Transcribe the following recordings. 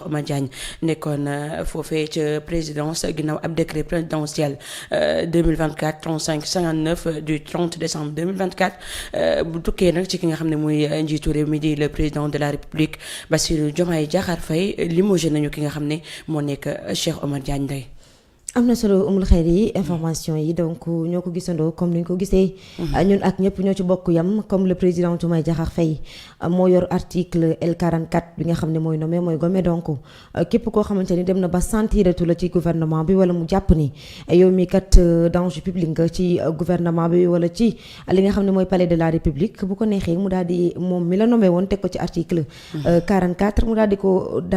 Omar Diagne nekkoon foofee ca présidence ginnaaw ab décret présidentiel 2024 35 59 du 30 décembre 2024 bu tukkee nag ci ki nga xam ne muy njiitu réew mi di le président de la république Bassirou Diomaye Diakhar Faye limogé nañu ki nga xam ne moo nekk Cheikh Omar Diagne Ndeye. am na solo umul xeer yi information yi donc ñoo ko gisandoo comme ni ñu ko gisee. ñun ak ñëpp ñoo ci bokk yam comme le président Diomaye Diakhar Faye moo yor article L44 bi nga xam ne mooy nommé mooy gomme donc képp koo xamante ni dem na ba sentiratu la ci gouvernement bi wala mu jàpp ni yow mi kat danger public nga ci gouvernement bi wala ci li nga xam ne mooy palais de la république bu ko neexee mu daal di moom mi la nommé woon teg ko ci article 44 mu daal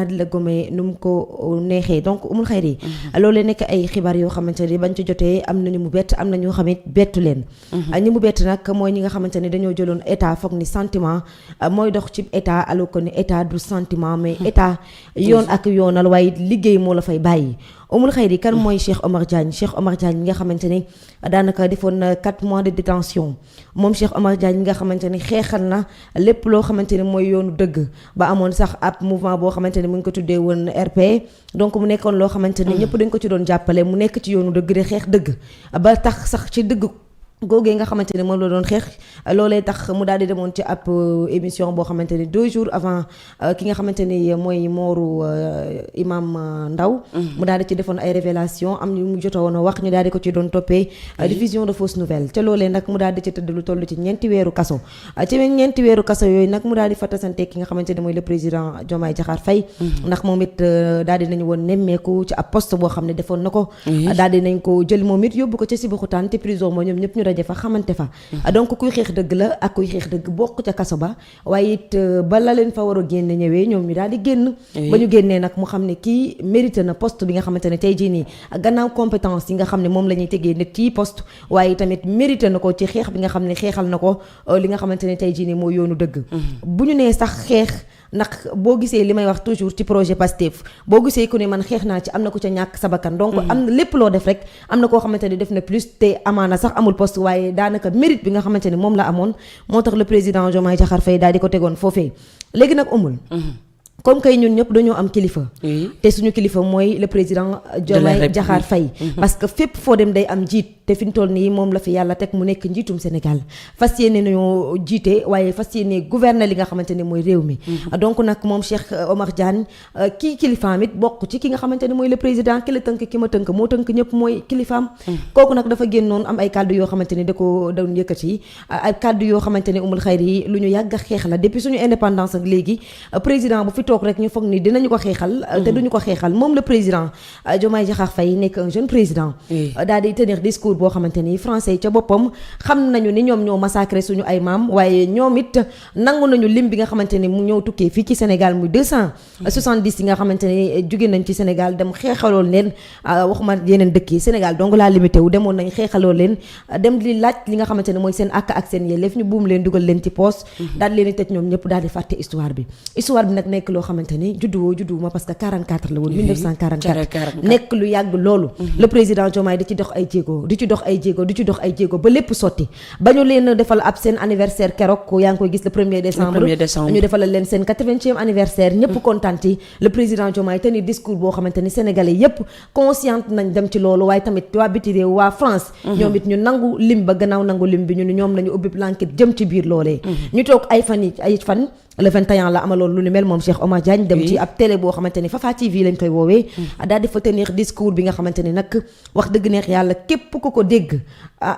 di la gomme nu mu ko neexee donc umul xeer yi loolee nekk ay xibaar yoo xamante ni bañ ci jotee am nañu mu bett am na ñoo xamit bettu leen ñi mu bett nag mooy ñi nga xamante ni dañoo jëloon état foog ni sentiment mooy dox ci état alors que ni état du sentiment mais état yoon ak yoonal waaye liggéey moo la fay bàyyi umul xayri kan mooy Cheikh Omar Diagne mi nga xamante ni daanaka defoon 4 mois de détention moom Cheikh Omar Diagne mi nga xamante ni xeexal na lépp loo xamante ni mooy yoonu dëgg ba amoon sax ab mouvement boo xamante ni mu ngi ko tuddee woon RP donc mu nekkoon loo xamante ni ñëpp dañ ko ci doon jàppale mu nekk ci yoonu dëgg di xeex dëgg ba tax sax ci dëgg googee nga xamante ne moom la doon xeex loolee tax mu daal di demoon ci ab émission boo xamante ni 2 jours avant ki nga xamante ni mooy mooru imam Ndaw mu daal di ci defoon ay révélation am ñu mu jotoon a wax ñu daal di ko ci doon toppee diffusion de fausses nouvelles te loolee nag mu daal di ci tëdd lu toll ci 4 weeru kaso ci 4 weeru kaso yooyu nag mu daal di fattasante ki nga xamante ne mooy le président Diomaye Diakhar Faye ndax moom it daal di nañu woon nemmeeku ci ab poste boo xam ne defoon na ko daal di nañ ko jël moom it yóbbu ko ci Sébikotane te prison moo ñoom ñëpp ñu fa xamante fa donc kuy xeex dëgg la ak kuy xeex dëgg bokk ca kaso ba waaye it ba la leen fa war a génn ñëwee ñoom ñu daal di génn ba ñu génnee nag mu xam ne kii mérité na poste bi nga xamante ne tey jii nii gannaaw compétence yi nga xam ne moom la ñuy tegee nit ci poste waaye tamit mérité na ko ci xeex bi nga xam ne xeexal na ko li nga xamante ne tey jii nii mooy yoonu dëgg bu ñu nee sax xeex ndax boo gisee li may wax toujours ci projet Pastef boo gisee ku ne man xeex naa ci am na ku ca ñàkk sa bakkan donc am na lépp loo def rek am na koo xamante ni def na plus te amaana sax amul poste waaye daanaka mérite bi nga xamante ni moom la amoon moo tax le président Diomaye Diakhar Faye daal di ko tegoon foofee léegi nag umul comme kay ñun ñëpp dañoo am kilifa te suñu kilifa mooy le président Diomaye Diakhar Faye parce que fépp foo dem day am njiit te fi ñu toll nii moom la fi yàlla teg mu nekk njiitum Sénégal fas yéene nañoo jiite waaye fas yéene gouverner li nga xamante ne mooy réew mi donc nag moom Cheikh Omar Diagne kii kilifaam it bokk ci ki nga xamante ne mooy le président ki la tënk ki ma tënk moo tënk ñëpp mooy kilifaam kooku nag dafa génnoon am ay kàddu yoo xamante ne da ko doon yëkkati ay kàddu yoo xamante ne umul xayri yi lu ñu yàgg a xeex la depuis suñu indépendance ak léegi président bu fi toog rek ñu foog ni dinañu ko xeexal te duñu ko xeexal moom le président Diomaye Diakhar Faye nekk un jeune président daal di tenir discours boo xamante ni français ca boppam xam nañu ni ñoom ñoo massacré suñu ay maam waaye ñoom it nangu nañu lim bi nga xamante ni mu ñëw tukkee fii ci Sénégal muy 270 yi nga xamante ni jóge nañ ci Sénégal dem xeexaloon leen waxuma yeneen dëkk yi Sénégal donc laa limité wu demoon nañ xeexaloo leen dem di laaj li nga xamante ne mooy seen àq ak seen yelleef ñu buum leen dugal leen ci poos daal di leen di tëj ñoom ñëpp daal di fàtte histoire bi nag nekk loo xamante ni juddu ma parce que 44 la woon 1944 nekk lu yàgg loolu le président Diomaye di ci dox ay jéego ba lépp sotti ba ñu leen defal ab seen anniversaire keroog yaa ngi koy gis le 1er décembre ñu defal leen seen 80e anniversaire ñëpp kontaan ci le président Diomaye te ni discours boo xamante ni sénégalais yépp conscient nañ dem ci loolu waaye tamit waa biti réew waa France ñoom it ñu nangu lim ba gannaaw nangu lim bi ñu ni ñoom lañu ubbi blanquette jëm ci biir loolee ñu toog ay fan le 21 la amaloon lu ni mel moom Cheikh Omar Diagne dem ci ab télé boo xamante ni Fafa TV lañ koy woowee daal di fa tenir discours bi nga xamante ni nag wax dëgg neex yàlla képp ku ko dégg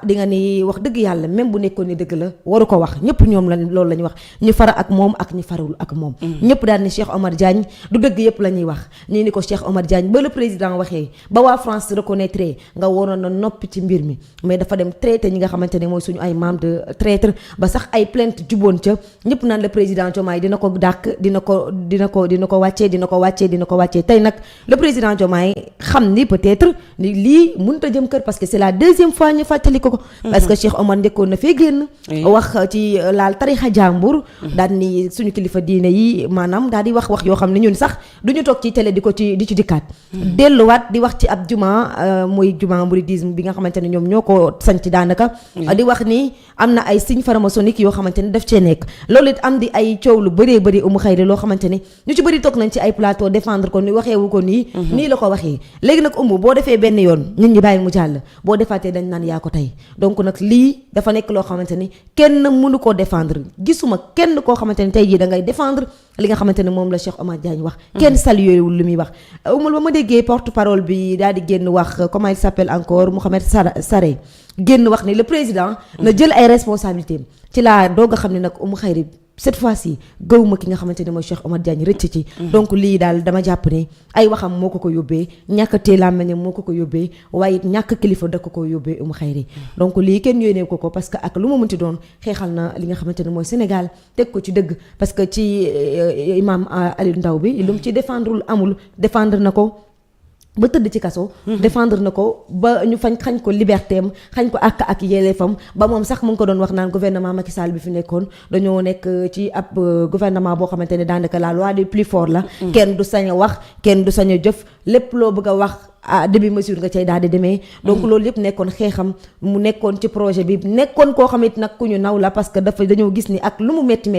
di nga ni wax dëgg yàlla même bu nekkoon ni dëgg la waru ko wax ñëpp ñoom la loolu la ñuy wax ñu fara ak moom ak ñu farul ak moom ñëpp daal ni Cheikh Omar Diagne du dëgg yëpp la ñuy wax ñii ni ko Cheikh Omar Diagne ba le président waxee ba waa France reconnaître nga waroon na noppi ci mbir mi mais dafa dem traité ñi nga xamante ne mooy suñu ay membres de traître ba sax ay plainte juboon ca ñëpp naan le président Diomaye dina ko dàq dina ko wàccee tey nag le président Diomaye xam ni peut-être ni lii mënut a jëm kër parce que c'est la 2e fois ñu fàttali ko parce que Cheikh Omar njëkkoon na fee génn wax ci laal tarixa jàmbur daal ni suñu kilifa diine yi maanaam daal di wax yoo xam ne ñun sax duñu toog ci télé di ci dikkaat delluwaat di wax ci ab juma muy juma mouridisme bi nga xamante ne ñoom ñoo ko sanc daanaka di wax ni am na ay signes franc-maçonniques yoo xamante ne daf cee nekk loolu it am di ay coow lu bëree bëri umu xayri loo xamante ni ñu ci bëri toog nañ ci ay plateau défendre ko ni waxeewu ko nii nii la ko waxee léegi nag boo defee benn yoon nit ñi bàyyi mu jàll boo defaatee dañ naan yaa ko tey donc nag lii dafa nekk loo xamante ni kenn mënu koo défendre gisuma kenn koo xamante ni tey jii da ngay défendre li nga xamante ne moom la Cheikh Omar Diagne wax kenn saluéwul li muy wax umul ba ma déggee porte parole bi daal di génn wax comment il s'appelle encore Mohamed Sarré génn wax ni le président na jël ay responsabilités ci laa doog a xam ne nag Oumou Khayri cette fois-ci gëwuma ki nga xamante ne mooy Cheikh Omar Diagne rëcc ci donc lii daal dama jàpp ne ay waxam moo ko yóbbee ñàkk tee làmmiñam moo ko yóbbee waaye ñàkk kilifa da ko yóbbee Oumou Khayri donc lii kenn yónnee ko parce que ak lu ma mënti doon xeexal na li nga xamante ne mooy Sénégal teg ko ci dëgg parce que ci imam Aliou Ndao bi lu mu ci défendre na ko ba tëdd ci kaso défendre na ko ba ñu xañ ko liberté am xañ ko ak yelleefam ba moom sax mu ngi ko doon wax naan gouvernement Macky Sall bi fi nekkoon dañoo nekk ci ab gouvernement boo xamante ne daanaka la loi du plus fort la kenn du sañ a wax kenn du sañ a jëf lépp loo bëgg a wax à début mesure nga cay daal di demee donc loolu yëpp nekkoon xeexam mu nekkoon ci projet bi nekkoon koo xamante nag ku ñu naw la parce que dañoo gis ni ak lu mu metti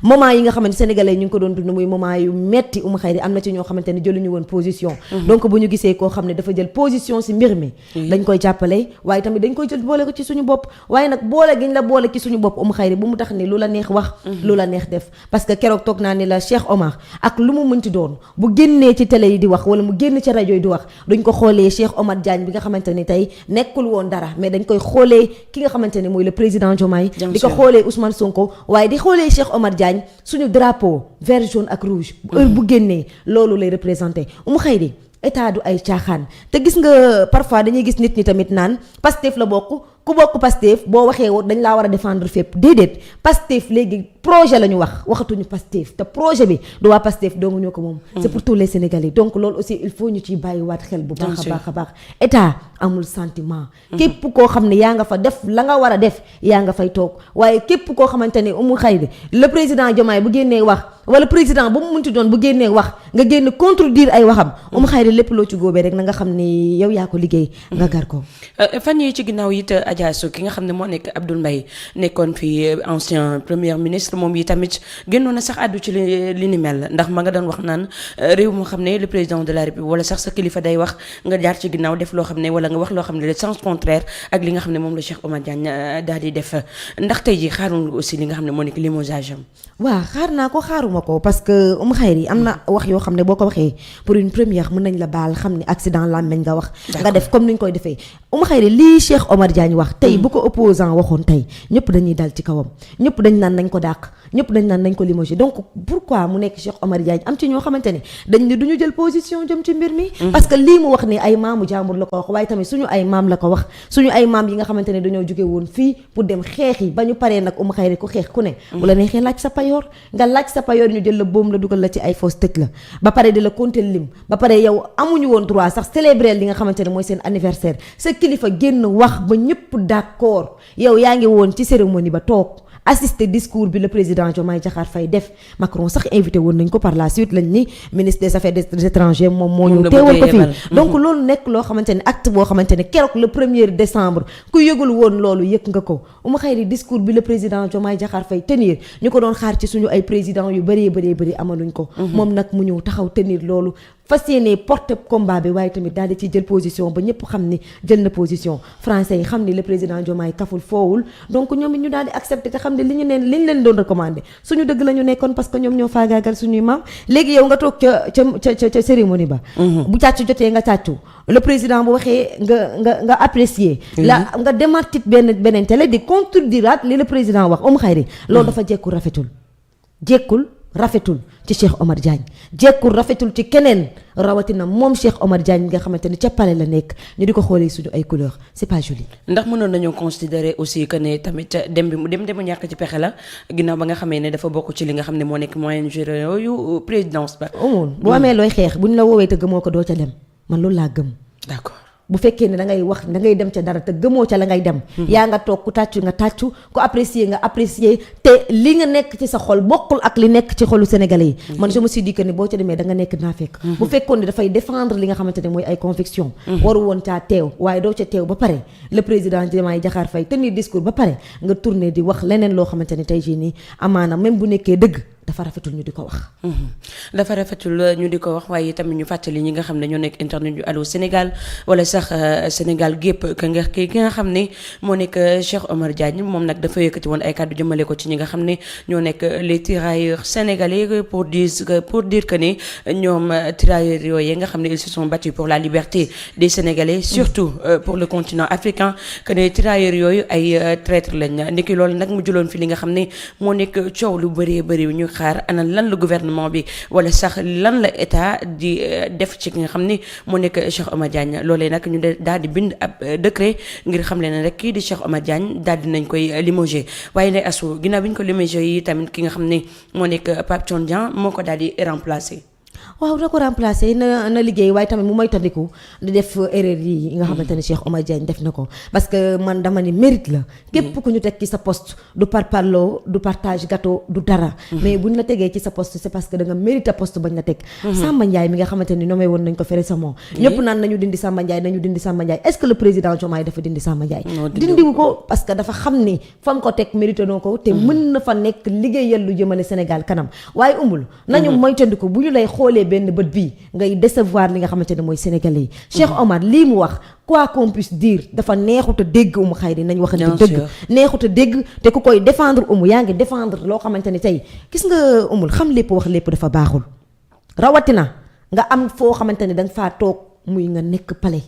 moment yi nga xamante sénégalais ñu ngi ko doon dund muy moment yu metti Oumou Khayri am na ci ñoo xamante ne jëluñu woon position donc bu ñu gisee koo xam ne dafa jël position si mbir mi dañ koy jàppale waaye tamit dañ koy jël boole ko ci suñu bopp waaye nag boole giñ la boole ci suñu bopp Oumou Khayri bu mu tax ni lu la neex wax lu la neex def parce que keroog toog naa ni la Cheikh Omar ak lu mu mënti doon bu génnee ci télé yi di wax wala mu génn ci rajo yi di wax duñ ko xoolee Cheikh Omar Diagne bi nga xamante ni tey nekkul woon dara mais dañ koy xoolee ki nga xamante ne mooy le président Diomaye di ko xoolee Ousmane Sonko waaye di xoolee Cheikh Omar Diagne suñu drapeau vert jaune ak rouge heure bu génnee loolu lay représenté Oumou Khayri état du ay caaxaan te gis nga parfois dañuy gis nit ñi tamit naan Pastef la bokk ku bokk Pastef boo waxee dañ laa war a défendre fépp déedéet Pastef léegi projet la ñu waxatuñu Pastef te projet bi du waa Pastef doo nga ñoo ko moom c'est pour tous les Sénégalais donc loolu aussi il faut ñu ciy bàyyiwaat xel bu baax a baax état amul sentiment képp koo xam ne yaa nga fa def la nga war a def yaa nga fay toog waaye képp koo xamante ne Oumou Khayri le président Diomaye bu génnee wax wala président ba mu munti doon bu génnee wax nga génn contredire ay waxam Oumou Khayri lépp loo ci góobee rek na nga xam ni yow yaa ko liggéey nga gar ko fan yi ci ginnaaw it Adja Sow ki nga xam ne moo nekk Abdoul Mbaye nekkoon fi ancien premier ministre moom yi tamit génnoon na sax àddu ci li ni mel ndax ma nga doon wax naan réew moo xam ne le président de la République wala sax sa kilifa day wax nga jaar ci ginnaaw def loo xam ne wala nga wax loo xam ne le sens contraire ak li nga xam ne moom la Cheikh Omar Diagne daal di def ndax tey ji xaaroon aussi li nga xam ne moo nekk limogeage am waaw xaar naa ko xaaruma ko parce que Oumou Khayri am na wax yoo xam ne boo ko waxee pour une première mën nañ la baal xam ne accident làmmeñ nga wax nga def comme ni ñu koy defee Oumou Khayri lii Cheikh Omar Diagne wax tey bu ko opposant waxoon tey ñëpp dañuy dal ci kawam ñëpp dañ naan nañ ko dàq ñëpp dañ naan nañ ko limogé donc pourquoi mu nekk Cheikh Omar Diagne am ci ñoo xamante ne dañ ne duñu jël position jëm ci mbir mi parce que lii mu wax ni ay maamu jàmbur la ko wax waaye tamit suñu ay maam la ko wax suñu ay maam yi nga xamante ne dañoo jóge woon fii pour dem xeex yi ba ñu paree nag Oumou Khayri ku xeex ku ne bu la neexee laaj sa payoor nga laaj sa payoor ñu jël la boom la dugal la ci ay fausse tëj la ba pare di la compter lim ba pare yow amuñu woon droit sax célébrer li nga xamante ne mooy seen anniversaire sa kilifa génn wax ba ñëpp d'accord yow yaa ngi woon ci cérémonie ba toog assister discours bi le président Diomaye Diakhar Faye def Macron sax invité woon nañ ko par la suite lañ ni ministre des affaires étrangères moom moo ñu teewal ko fii donc loolu nekk loo xamante ne acte boo xamante ne keroog le 1er décembre ku yëgul woon loolu yëg nga ko Oumou Khayri discours bi le président Diomaye Diakhar Faye tenir ñu ko doon xaar ci suñu ay président yu bëree amaluñ ko moom nag mu ñëw taxaw tenir loolu fas yéene porter combat bi waaye tamit daal di ci jël position ba ñëpp xam ni jël na position français yi xam ni le président Diomaye kaful foowul donc ñoom it ñu daal di accepter te xam ne li ñu leen doon recommander suñu dëgg la ñu nekkoon parce que ñoom ñoo faagaagal suñuy maam léegi yow nga toog ca cérémonie ba bu càcc jotee nga càccu le président bu waxee nga apprécier la nga démartit beneen télé di contrediraat li le président wax Oumou Khayri loolu dafa jekkul rafetul ci Cheikh Omar Diagne jekkul rafetul ci keneen rawatina moom Cheikh Omar Diagne nga xamante ni ca palais la nekk ñu di ko xoolee suñu ay couleur c'est pas joli. ndax mënoon nañoo considérer aussi que ne tamit dem bi mu ñàkk ci pexe la ginnaaw ba nga xamee ne dafa bokk ci li nga xam ne moo nekk moyen juré yooyu présidence ba. bu amee looy xeex buñ la woowee te gëmoo ko doo ca dem man loolu laa gëm. d'accord. bu fekkee ne da ngay dem ca dara te gëmoo ca la ngay dem yaa nga toog ku tàccu nga tàccu ku apprécier nga apprécier te li nga nekk ci sa xol bokkul ak li nekk ci xolu sénégalais yi man je me suis dit que ni boo ca demee da nga nekk naa fekk bu fekkoon ne dafay défendre li nga xamante ne mooy ay conviction waru woon caa teew waaye doo ca teew ba pare le président Diomaye Diakhar Faye tenir discours ba pare nga tourner di wax leneen loo xamante ne tey jii nii amaana même bu nekkee dëgg dafa rafetul ñu di ko wax. dafa rafetul ñu di ko wax waaye tamit ñu fàttali ñi nga xam ne ñoo nekk internet yu Allô Sénégal wala sax Sénégal gépp ki nga xam ne moo nekk Cheikh Omar Diagne moom nag dafa yëkkati woon ay kàddu jëmale ko ci ñi nga xam ne ñoo nekk les tirailleurs sénégalais pour dire que ne ñoom tirailleurs yooyu nga xam ne ils se sont battus pour la liberté des Sénégalais surtout pour le continent africain que ne tirailleurs yooyu ay traître lañ niki loolu nag mu jëloon fi li nga xam ne moo nekk coow lu bëree bëri ñu xaar ana lan la gouvernement bi wala sax lan la état di def ci ki nga xam ne moo nekk Cheikh Omar Diagne loolee nag ñu daal di bind ab décret ngir xam leen ne rek kii di Cheikh Omar Diagne daal di nañ koy limogé waaye nday asu ginnaaw bi ñu ko limogé yi tamit ki nga xam ne moo nekk Pape Thione Dieng moo ko daal di remplacé. waaw na ko remplacer na liggéey waaye tamit mu moytandiku di def erreur yi nga xamante ne Cheikh Omar Diagne def na ko parce que man dama ni mérite la képp ku ñu teg ci sa poste du parparloo du partage gâteau du dara mais buñ la tegee ci sa poste c'est parce que da nga mérite poste bañ la teg Samba Ndiaye mi nga xamante ni nommé woon nañ ko fi récemment ñëpp naan nañu dindi Samba Ndiaye est-ce que le président Diomaye dafa dindi Samba Ndiaye dindiwu ko parce que dafa xam ni fam ko teg mérite noo ko te mën na fa nekk liggéeyal lu jëmale Sénégal kanam waaye umul nañu moytandiku bu ñu lay xoolee benn bët bii ngay décevoir li nga xamante ne mooy sénégalais yi Cheikh Omar lii mu wax quoi qu'on puisse dire dafa neexut a dégg umu xayri nañ waxante dëgg neexut a dégg te ku koy défendre yaa ngi défendre loo xamante ne tey gis nga umul xam lépp wax lépp dafa baaxul rawatina nga am foo xamante ne danga faa toog muy nga nekk palais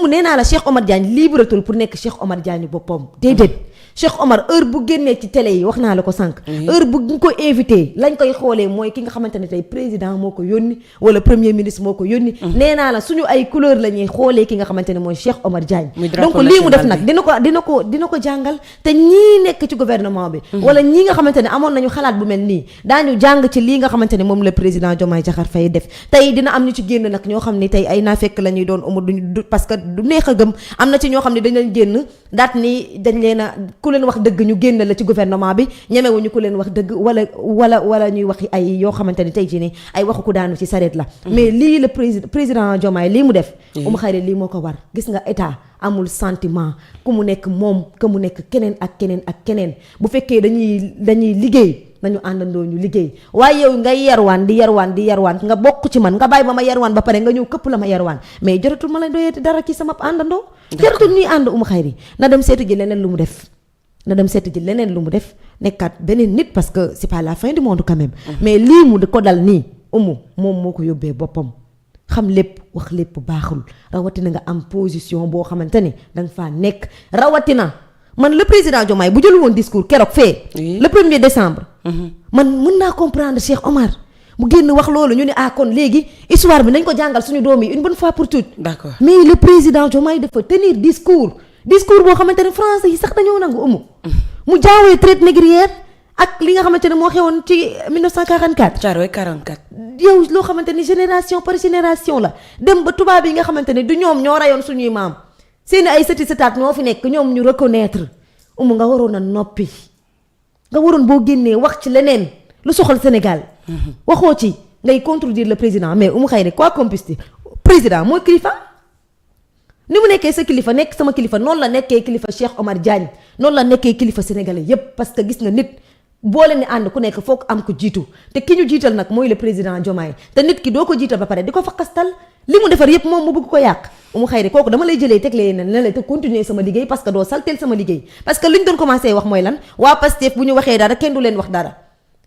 nee naa la Cheikh Omar Diagne libératul pour nekk Cheikh Omar Diagne boppam déedéet Cheikh Omar heure bu génnee ci télé yi wax naa la ko sànq heure bu ñu ko invité lañ koy xoolee mooy ki nga xamante ne tey président moo ko yónni wala premier ministre moo ko yónni nee naa la suñu ay couleur la ñuy xoolee ki nga xamante ne mooy Cheikh Omar Diagne donc lii mu def nag dina ko jàngal te ñii nekk ci gouvernement bi wala ñii nga xamante ne amoon nañu xalaat bu mel nii daañu jàng ci lii nga xamante ne moom le président Diomaye Diakhar Faye def tey dina am ñu ci génn nag ñoo xam ne tey ay naafekk la ñuy doon umur duñu parce que du neex a gëm am na ci ñoo xam ne dañ leen génn daat ni dañ leen a ku leen wax dëgg ñu génn la ci gouvernement bi ñemewuñu ku leen wax dëgg wala ñuy wax ay yoo xamante ni tey jii nii ay waxu ku daanu ci sareet la mais lii le président Diomaye lii mu def xayri lii moo ko war gis nga état amul sentiment ku mu nekk moom que mu nekk keneen ak keneen bu fekkee dañuy liggéey nañu àndandoo ñu liggéey waaye yow ngay yarwaan di yarwaan nga bokk ci man nga bàyyi ma yarwaan ba pare nga ñëw këpp la ma yarwaan mais jaratul ma la doyee dara ci sama àndandoo jaratul ñuy ànd xayri na dem seetu ji leneen lu mu def nekkaat beneen nit parce que c'est pas la fin du monde quand même mais lii mu ko dal nii moom moo ko yóbbee boppam xam lépp wax lépp baaxul rawatina nga am position boo xamante ni danga faa nekk rawatina man le président Diomaye bu jëlu woon discours keroog fee le 1er décembre man mën naa comprendre Cheikh Omar mu génn wax loolu ñu ne kon léegi histoire bi nañ ko jàngal suñu doom yi une bonne fois pour toutes d'accord mais le président Diomaye dafa tenir discours boo xamante ne français yi sax dañoo nangu mu jaawee traite négrière ak li nga xamante ne moo xewoon ci 1944 Thiaroye 44 yow loo xamante ni génération par génération la dem ba tubaab yi nga xamante ne du ñoom ñoo rayoon suñuy maam seeni ay sëti sëtaat ñoo fi nekk ñoom ñu reconnaître nga waroon a noppi nga waroon boo génnee wax ci leneen lu soxal Sénégal waxoo ci ngay contredire le président mais xayri quoi qu'on puisse dire président mooy kilifa ni mu nekkee sa kilifa nekk sama kilifa noonu la nekkee kilifa Cheikh Omar Diagne noonu la nekkee kilifa sénégalais yépp parce que gis nga nit boo leen ni ànd ku nekk foog am ko jiitu te ki ñu jiital nag mooy le président Diomaye te nit ki doo ko jiital ba pare di ko fakastal li mu defar yépp moom mu bëgg ko yàq xayri kooku dama lay jëlee teg leen ne la te continuer sama liggéey parce que doo salteel sama liggéey parce que li ñu doon commencé wax mooy lan waa Pastef bu ñu waxee dara kenn du leen wax dara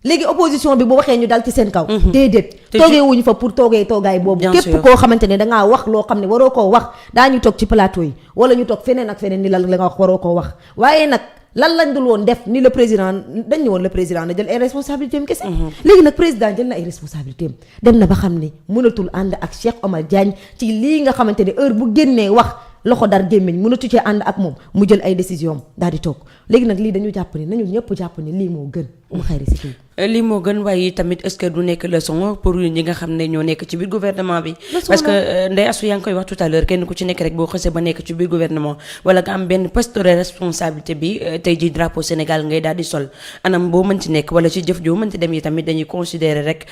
léegi opposition bi bu waxee ñu dal ci seen kaw déedéet toogee wuñu fa pour toogaay boobu képp koo xamante ne dangaa wax loo xam ne waroo koo wax daañu toog ci plateau yi wala ñu toog feneen ak feneen ni la nga wax waroo koo wax waaye nag lan lañ dul woon def ni le président dañ ne woon le président na jël ay responsabilités am kese léegi nag président jël na ay responsabilités am dem na ba xam ni mënatul ànd ak Cheikh Omar Diagne ci lii nga xamante ne heure bu génnee wax loxo dar gémmiñ mënatu cee ànd ak moom mu jël ay décision daal di toog léegi nag lii dañu jàpp ni nañu ñëpp jàpp ni lii moo gën xayri si kii lii moo gën waaye tamit est-ce que du nekk leçon pour ñi nga xam ne ñoo nekk ci biir gouvernement bi parce que Ndeye Astou yaa ngi koy wax tout à l'heure kenn ku ci nekk rek boo xësee ba nekk ci biir gouvernement wala nga am benn poste de responsabilité bi tey ji drapeau Sénégal ngay daal di sol anam boo mën ci nekk wala ci jëf joo mën ci dem yi tamit dañuy considérer rek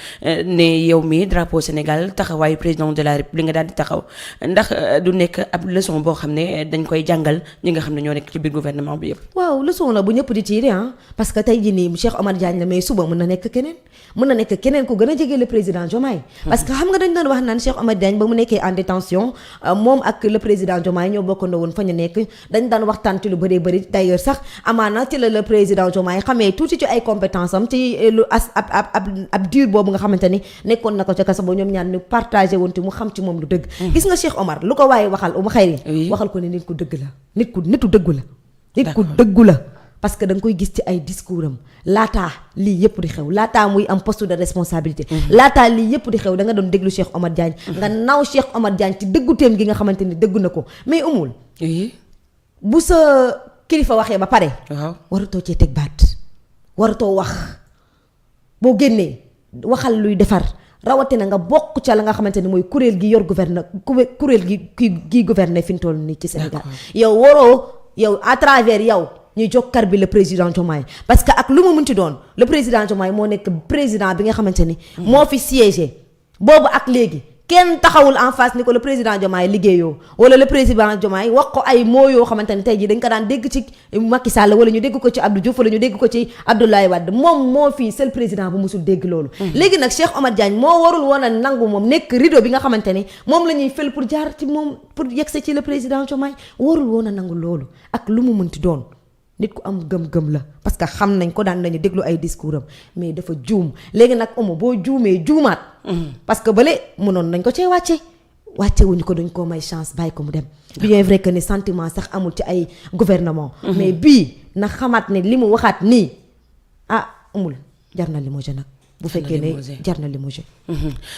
ne yow mi drapeau Sénégal taxawaayu président de la République nga daal di taxaw ndax du nekk ab leçon boo xam ne dañ koy jàngal ñi nga xam ne ñoo nekk ci biir gouvernement bi yëpp waaw leçon la bu ñëpp di tirer parce que tey ji nii Cheikh Omar Diagne la mais suba mën na nekk keneen ku gën a jege le président Diomaye parce que xam nga dañ doon wax naan Cheikh Omar Diagne ba mu nekkee en détention moom ak le président Diomaye ñoo bokkandoo woon fa ñu nekk dañ daan waxtaan ci lu bëree bëri d'ailleurs sax amaana ci la le président Diomaye xamee tuuti ci ay compétence am ci lu ab diir boobu nga xamante ni nekkoon na ko ca kaso ba ñoom ñaar ñu partagé woon te mu xam ci moom lu dëgg gis nga Cheikh Omar lu ko waaye waxal Oumou Khayri waxal ko ne nit ku dëgg la nitu dëggu la nit ku dëggu la parce que da nga koy gis ci ay discours am laataa lii yëpp di xew laataa muy am poste de responsabilité laataa lii yëpp di xew da nga doon déglu Cheikh Omar Diagne nga naw Cheikh Omar Diagne ci dëgguteem gi nga xamante ni dëggu na ko mais umul bu sa kilifa waxee ba pare waratoo cee teg baat waratoo wax boo génnee waxal luy defar rawatina nga bokk ca la nga xamante ni mooy kuréel gi yor kuréel gi gouverner fi mu toll nii ci Sénégal yow à travers yow ñuy jokkar bi le président Diomaye parce que ak lu mu munti doon le président Diomaye moo nekk président bi nga xamante ni moo fi siégé boobu ak léegi kenn taxawul en face ni ko le président Diomaye liggéeyoo wala le président Diomaye wax ko ay mots yoo xamante ni tey jii dañ ko daan dégg ci Macky Sall wala ñu dégg ko ci Abdou Diouf wala ñu dégg ko ci Abdoulaye Wade moom moo fii seul président bu musul dégg loolu léegi nag Cheikh Omar Diagne moo warul woon a nangu moom nekk rideau bi nga xamante ni moom la ñuy fël pour jaar ci moom pour yegse ci le président Diomaye warul woon a nangu loolu ak lu mu mënti doon nit ku am gëm-gëm la parce que xam nañ ko daan nañu déglu ay discours am mais dafa juum léegi nag boo juumee juumaat parce que bale mënoon nañ ko cee wàcce wuñu ko dañ koo may chance bàyyi ko mu dem bien vrai que ni sentiment sax amul ci ay gouvernement mais bii na xamaat ne li mu waxaat nii jar na limoger nag bu fekkee ne jar na limoger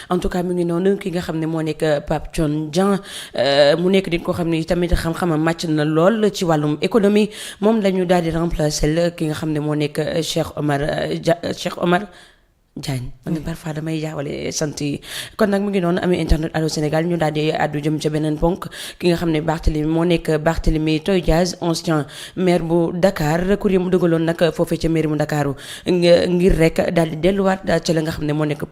en tout cas mu ngi noonu ki nga xam ne moo nekk Pape Thione Dieng mu nekk nit koo xam ne tamit xam-xamam màcc na lool ci wàllum économie moom la ñu daal di remplacer ki nga xam ne moo nekk Cheikh Omar Diagne man parfois damay jaawale sant yi kon nag mu ngi noonu amee internet Allô Sénégal ñu daal di àddu jëm ca beneen ponk ki nga xam ne Barthélémy moo nekk Barthélémy Toye Dias ancien maire bu Dakar recours yi mu dugaloon nag foofee ca mairie bu Dakaru ngir rek daal di delluwaat ca la nga xam ne moo nekk